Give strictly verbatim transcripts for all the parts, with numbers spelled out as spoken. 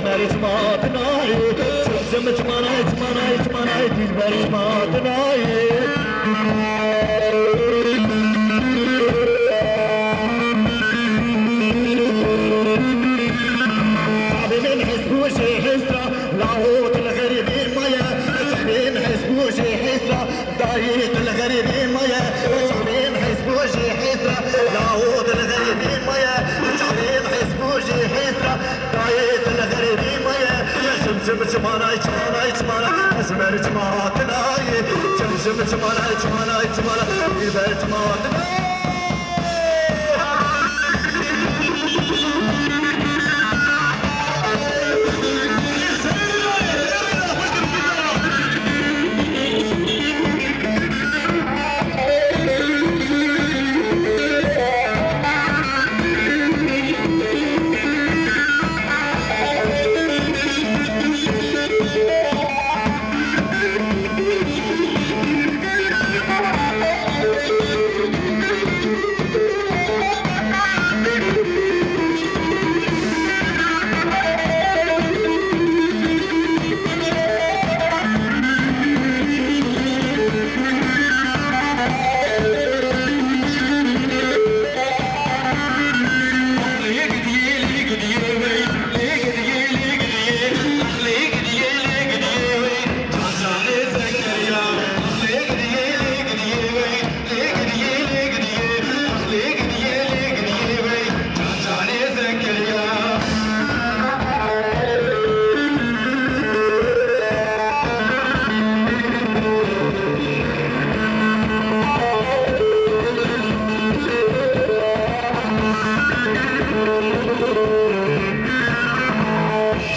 Çima dinayê, çim çim çimanay, çimanay, çimanay, dilber çima dinayê. Çavên hesbû jê hesra, lawo dil xerîbî maye. Çavên hesbû jê hesra, dayê dil xerîbî maye. Çavên hesbû jê hesra, lawo dil xerîbî maye. Çavên hesbû jê hesra, dayê dil xerîbî maye. Çim çim çimanay, çimanay, çimanay, esmer çima dinayê. Çim çim çimanay, çimanay, çimanay, dilber çima dinayê.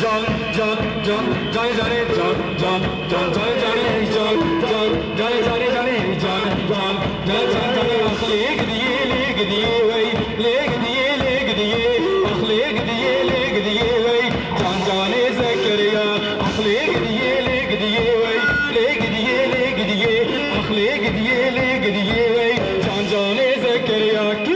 Can, can, can, canê canê, can, can, can, canê canê, can, can, canê canê, canê canê, can, can, canê canê, ax lê gidiyê, lê gidiyê wey, lê gidiyê, lê gidiyê, ax lê gidiyê, lê gidiyê wey, can canê Zekeriya, ax lê gidiyê, lê gidiyê wey, lê gidiyê, lê gidiyê, ax lê gidiyê, lê gidiyê wey, can canê Zekeriya.